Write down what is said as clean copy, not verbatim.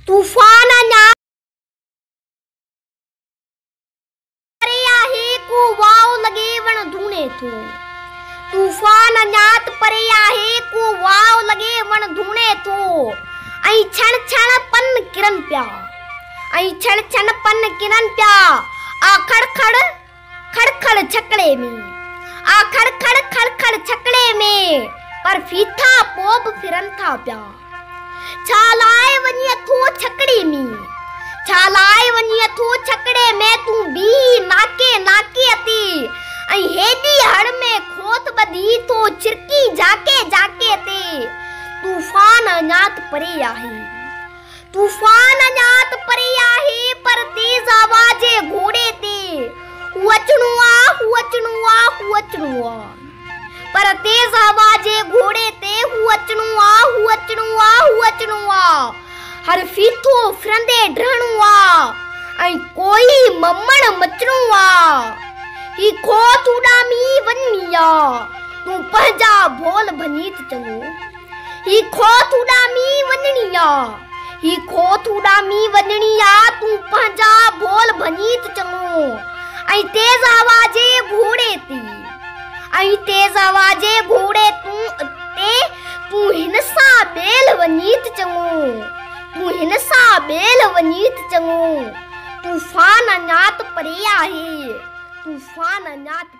طوفان اڃا پري آهي، ڪو واء لڳي وڻ ڌوڻي ٿو. طوفان اڃا ته پري آهي، ڪو واء لڳي وڻ ڌوڻي ٿو. ۽ ڇڻ ڇڻ پن ڪرن پيا، ۽ ڇڻ ڇڻ پن ڪرن پيا. آ کڙ کڙ کڙ کڙ ڇڪڙي ۾، آ کڙ کڙ کڙ کڙ ڇڪڙي ۾، پر ڦيٿا پوء به ڦرن ٿا پيا. ڇا لاء وڃي اٿو ڇڪڙي ۾، ڇا لاء وڃي اٿو ڇڪڙي ۾، تون بيهي ناڪي ناڪي تي، ۽ هيڏي هڙ ۾ کوت ٻڌي ٿو ڇرڪي جهاڪي جهاڪي تي. طوفان اڃا ته پري آهي، طوفان اڃا ته پري آهي، پر تيز هوا جي گهوڙي تي هو اچڻو آ، هو اچڻو آ، هو اچڻو آ. پر تيز هوا جي گهوڙي تي هو اچڻو آ، هو اچڻو آ، هو اچڻو آ. هر ڦيٿو ڦرندي ڊهڻو آ ۽ ڪوئي ممڻ مچڻو آ. هي کوت اڏامي وڃڻي آ، تون پنهنجا ڀول ڀڃي ته چڱو. هي کوت اڏامي وڃڻي آ، هي کوت اڏامي وڃڻي آ، تون پنهنجا ڀول ڀڃي ته چڱو. ۽ تيز هوا جي گهوڙي تي، ۽ تيز هوا جي گهوڙي تون تي تون هن سان ٻيلهه وڃي ته چڱو، تون هن سان ٻيلهه وڃي ته چڱو. طوفان اڃا ته پري آهي، طوفان اڃا ته.